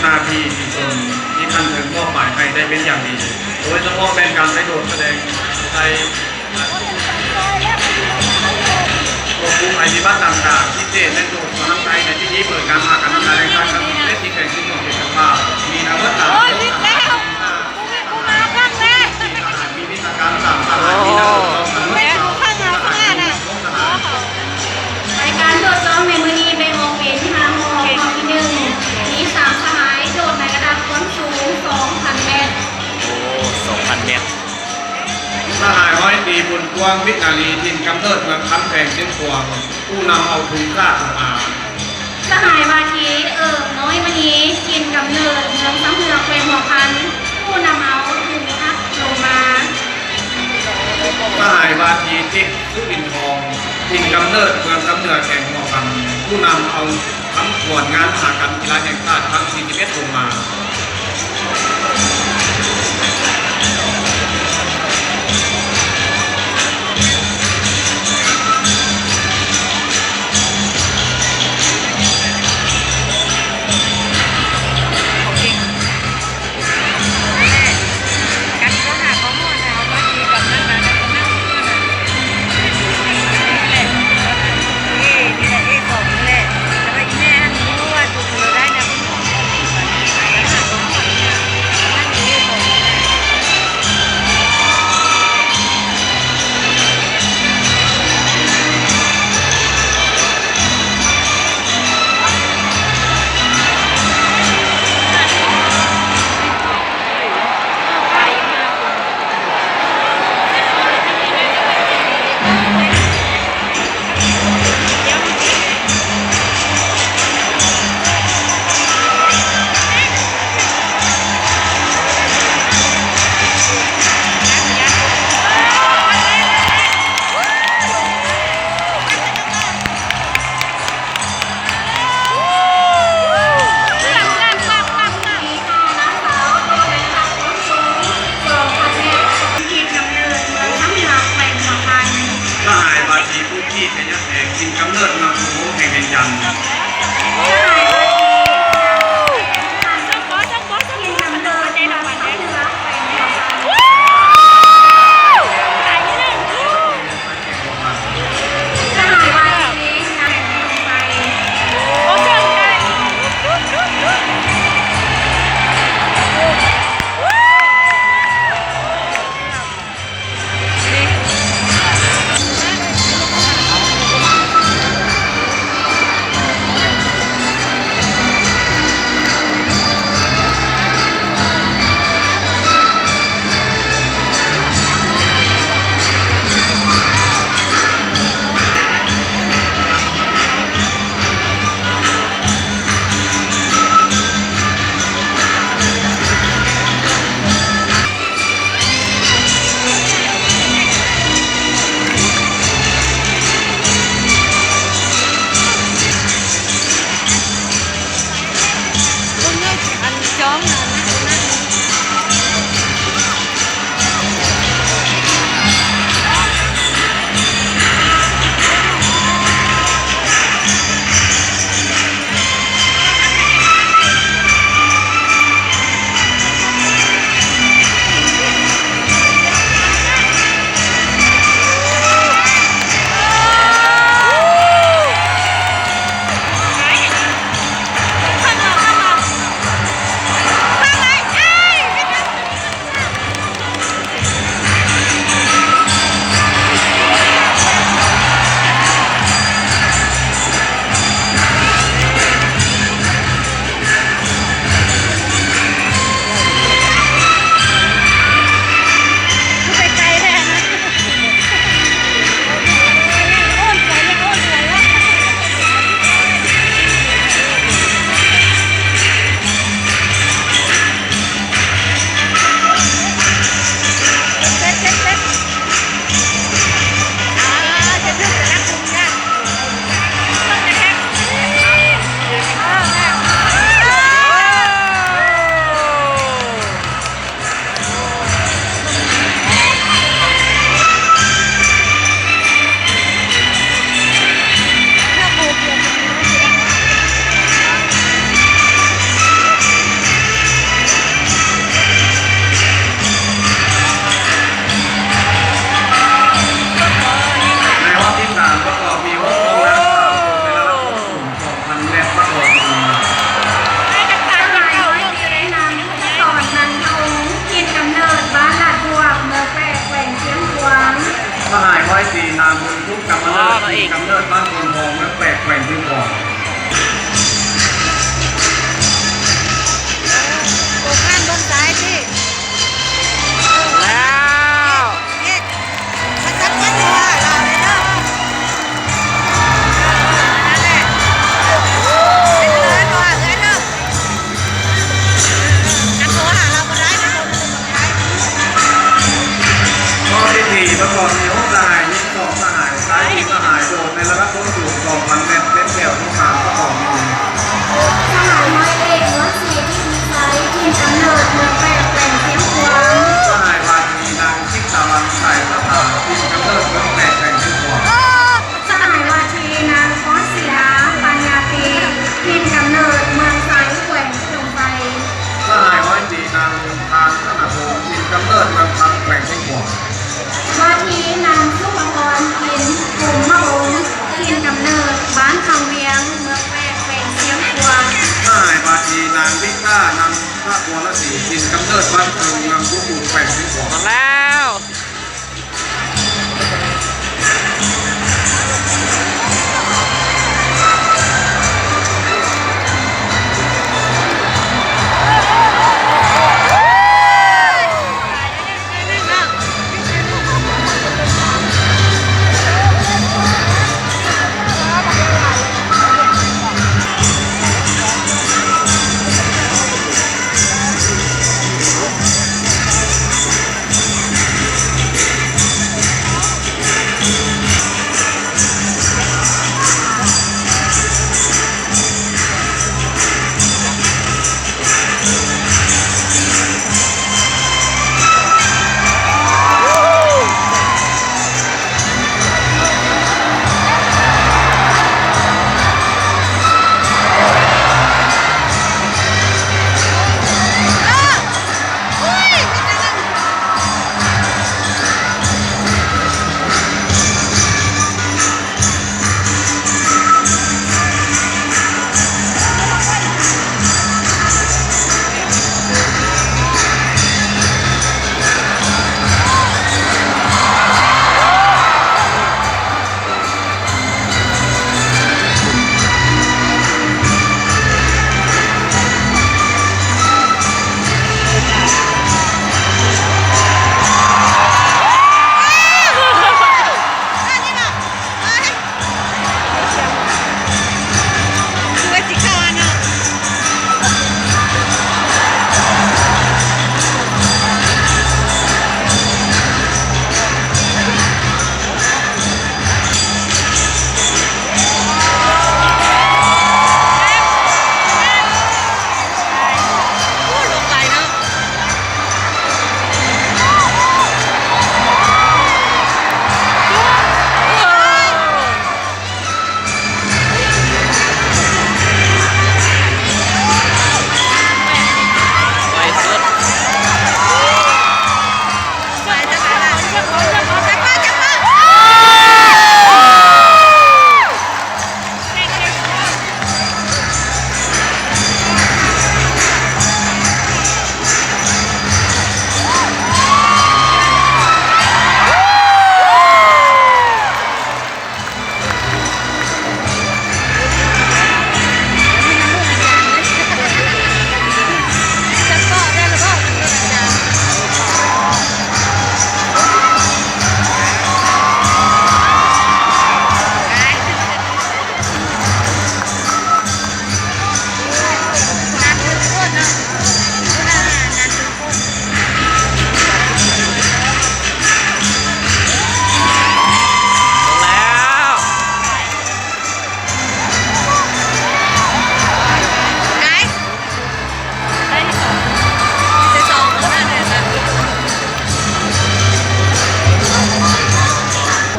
ໜ້າທີ່ທີ່ຕົນມີຂັ້ນເທິງມອບໝາຍໃຫ້ໄດ້ເປັນຢ່າງດີ, ໂດຍສະເພາະແມ່ນການໄປໂດດສະແດງໄທ ຄວບຄຸມໄພພິບັດຕ່າງໆ ພິເສດແມ່ນໂດດສະນາມໄທໃນພິທີເປີດງານມະຫະກຳກິລາແຫ່ງຊາດຄັ້ງທີສິບເອັດ ທີ່ແຂວງຊຽງຂວາງເຂດຈຳປາ ມີທັງໝົດສາມຄົນ. ລາຍການໂດດຈ້ອງໃນມື້ນີ້ແບ່ງອອກເປັນຫ້າຮອບ. ຮອບທີໜຶ່ງ ມີສາມສະຫາຍໂດດໃນລະດັບຄວາມສູງສອງພັນແມັດ. ໂອ້ ສອງພັນແມັດ. ສະຫາຍຮ້ອຍຕີ ບຸນກວ້າງ ວິນາລີ ຖິ່ນກຳເນີດເມືອງຄຳ ແຂວງຊຽງຂວາງ ຜູ້ນຳເອົາທຸງຊາດລົງມາ. ສະຫາຍວາທີ ເອີກ ນ້ອຍມະນີ ຖິ່ນກຳເນີດເມືອງຊຳເຮື້ອ ແຂວງຫົວພັນ ຜູ້ນຳເອົາທຸງຊາດລົງມາ. ສະຫາຍວາທີ ຕິກ ສຸວິນທອງ ຖິ່ນກຳເນີດເມືອງຊຳເໜືອ ແຂວງຫົວພັນ ຜູ້ນຳເອົາຄຳຂວັນງານມະຫະກຳກິລາແຫ່ງຊາດຄັ້ງທີສິບເອັດລົງມາ. ເ ກ່ອນມີຫົກສະຫາຍຍິງສອງສະຫາຍຊາຍ ທີມສະຫາຍໂດດໃນລະດັບໂດນສູງສອງພັນແມັດ ເປັນແຖວທີສາມປະກອບມີ ສະຫາຍຮ້ອຍເອກ ນວນສີ ພິມວິໄຊ ຖິ່ນກຳເນີດເມືອງແປກ ແຂວງຊຽງຂວາງ ສະຫາຍວາທີນາງ ຈິດຕາວັນ ສາຍສະຖາ ຖິ່ນກຳເນີດເມືອງແປກ ແຂວງຊຽງຂວາງ ສະຫາຍວາທີນາງ ພອນສີລາ ປັນຍາຕີ ຖິ່ນກຳເນີດເມືອງໄຊ ແຂວງອຸດົມໄຊ ສະຫາຍຮ້ອຍຕີນາງ ທາງ ທະນະພົງ ຖິ່ນກຳເນີດເມືອງພັງ ແຂວງຊຽງຂວາງ ວາທີນາງ ສຸພະພອນ ພິນພົມມະວົງ ຖິ່ນກຳເນີດບ້ານຄຳວຽງ ເມືອງແປກ ແຂວງຊຽງຂວາງ ສະຫາຍວາທີນາງ ວິກຕາ ນັນທະວໍລະສີ ຖິ່ນກຳເນີດບ້ານເພິງ ເມືອງພູຂຸນ ແຂວງຊຽງຂວາງ ນັ້ນແຫຼະ